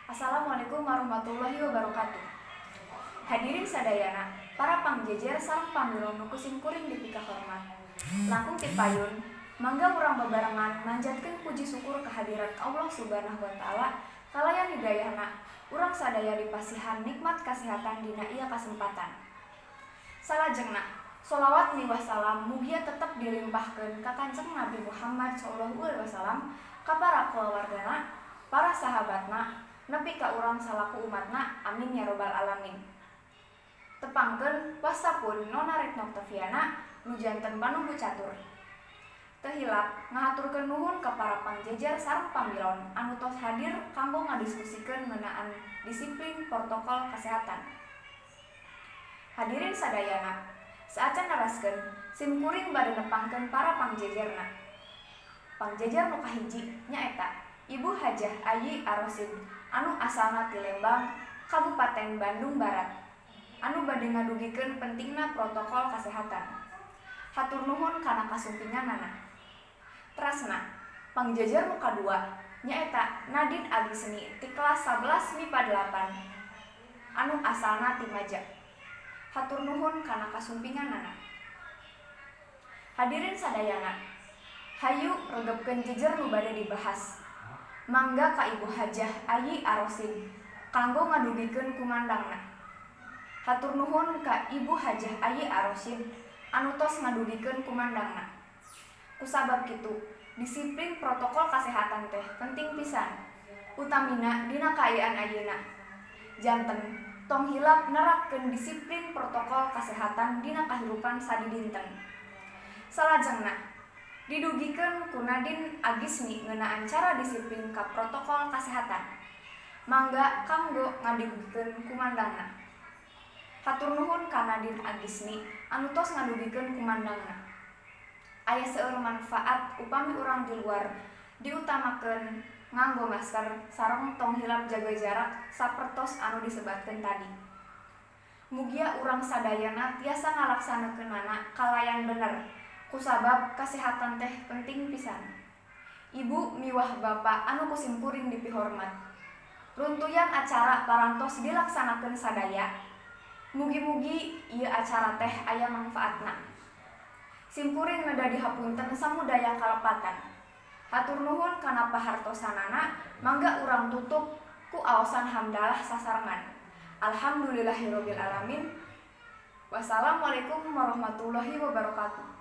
Assalamualaikum warahmatullahi wabarakatuh. Hadirin sadayana, para pangjejer sareng pamilon nu ku simkuring dipikahormat. Langkung ti payun, mangga urang bebarengan manjatkeun puji syukur kehadirat Allah Subhanahu wa Taala. Kalayan hidayahna urang sadaya dipasihan nikmat kasehatan dina ieu kasempatan. Salajengna, sholawat miwah salam mugia tetep dilimpahkeun ka Kanjeng Nabi Muhammad sallallahu alaihi wasallam, ka para kulawargana, para sahabatna, nepi ka urang salaku umatna. Amin ya robbal alamin. Tepangkeun, wasta pun Nona Retno Oktaviana nu janten panumbu catur. Teu hilap ngahaturkeun nuhun ka para pangjejer sareng pamilon anu tos hadir kanggo ngadiskusikeun ngeunaan disiplin protokol kesehatan. Hadirin sadayana, saacan neraskeun, sim kuring bade nepangkeun para pangjejerna. Pangjejer nu kahiji nyaeta Ibu Hajah Ayi Arosid anu asalna ti Lembang, Kabupaten Bandung Barat, anu bade ngadugikeun pentingna protokol kesehatan. Hatur nuhun kana kasumpinganana. Terasna, pangjejer nu kadua nyaeta Nadine Agisni ti kelas 11 MIPA 8 anu asalna ti Maja. Hatur nuhun kana kasumpinganana. Hadirin sadayana, hayu regepkeun jejer nu bade dibahas. Mangga ka Ibu Hajah Ayi Arosid kanggo ngadugikeun kumandangna. Hatur nuhun ka Ibu Hajah Ayi Arosid anu tos ngadugikeun kumandangna. Kusabab kitu, disiplin protokol kesehatan teh penting pisan, utamina dina kaayaan ayeuna. Janten tong hilap nerapkeun disiplin protokol kesehatan dina kahirupan sadidinten. Salajengna, didugikeun ku Nadine Agisni ngeunaan cara disiplin ka protokol kesehatan. Mangga kanggo ngadugikeun kumandangna. Hatur nuhun ka Nadine Agisni anu tos ngadugikeun kumandangna. Aya seueur manfaat upami urang di luar, diutamakeun nganggo masker sareng tong hilap jaga jarak sapertos anu disebatkeun tadi. Mugia urang sadayana tiasa ngalaksanakeunana kalayan bener, kusabab kasehatan teh penting pisan. Ibu miwah bapa anu ku simkuring dipihormat, runtuyan acara parantos dilaksanakeun sadaya. Mugi-mugi ieu acara teh aya mangfaatna. Simkuring neda dihapunten samudaya kalepatan. Hatur nuhun kana pahartosanana. Mangga urang tutup ku aosan hamdalah sasarengan. Alhamdulillahirabbil alamin. Wassalamualaikum warahmatullahi wabarakatuh.